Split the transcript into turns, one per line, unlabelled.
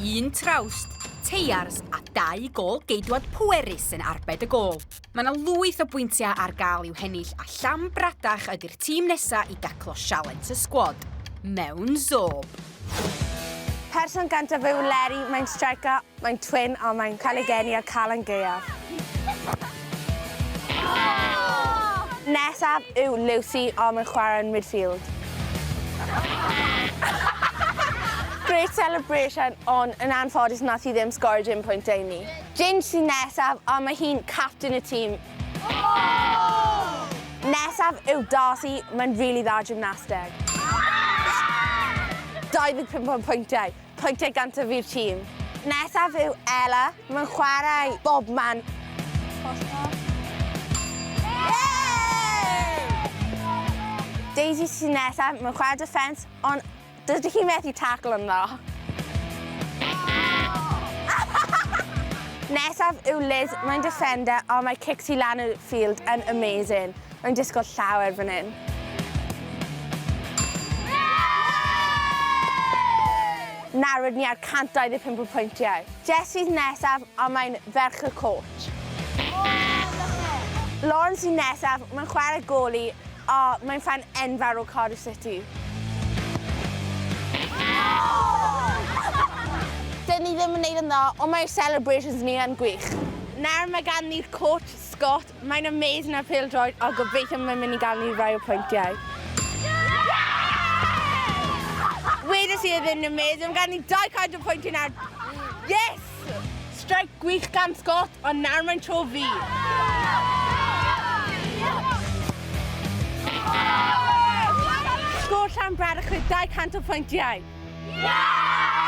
Un trawst, teiars a dau gôl geidwad pwerus yn arbed y gôl. Mae yna lwyth o bwyntiau ar gael i'w hennill a Llanbradach ydy'r tîm nesa i daclo sialens y sgwad. Mewn zob.
Person gyntaf yw Leri, mae'n striker, mae'n twin a mae'n cael ei geni ar Calan Gaeaf. Nesaf yw Lucy a mae'n chwarae yn midfield. Great celebration ond yn anffodus nath hi ddim sgorio dim pwyntiau i ni. Ginge sy'n nesaf a mae hi'n captain y tîm. Nesaf yw Darcy, mae'n rili dda gymnasteg. 25 o pwyntiau, pwyntiau gyntaf i'r tîm. Nesaf yw Ella, mae'n chwarae bob man. Daisy sy'n nesaf, mae'n chwarae defence, ond Dydych chi methu tacl yn dda. Nesaf yw Liz, mae'n defender a mae kicks hi lan y field yn amazing. Mae'n disgwyl llawer fan hyn. Nawr rydyn ni ar 125 o pwyntiau. Jess sydd nesaf a mae'n ferch y coach. Lauren sydd nesaf, mae'n chwarae goli a mae'n ffan enfawr o Cardiff City. Dyn ni ddim yn neud yn dda, ond mae'r celebrations ni yn gwych. Nawr mae gan ni'r coach, Scott, mae'n amazing ar pêl-droed a gobeithio mae'n mynd i gael ni rai o pwyntiau. Wedes i e ddim yn amazing, mae gan ni 200 o pwyntiau nawr. Yes! Strike gwych gan Scott, ond nawr mae'n tro fi. Sgôr Llanbradach 200 o pwyntiau. Yeah!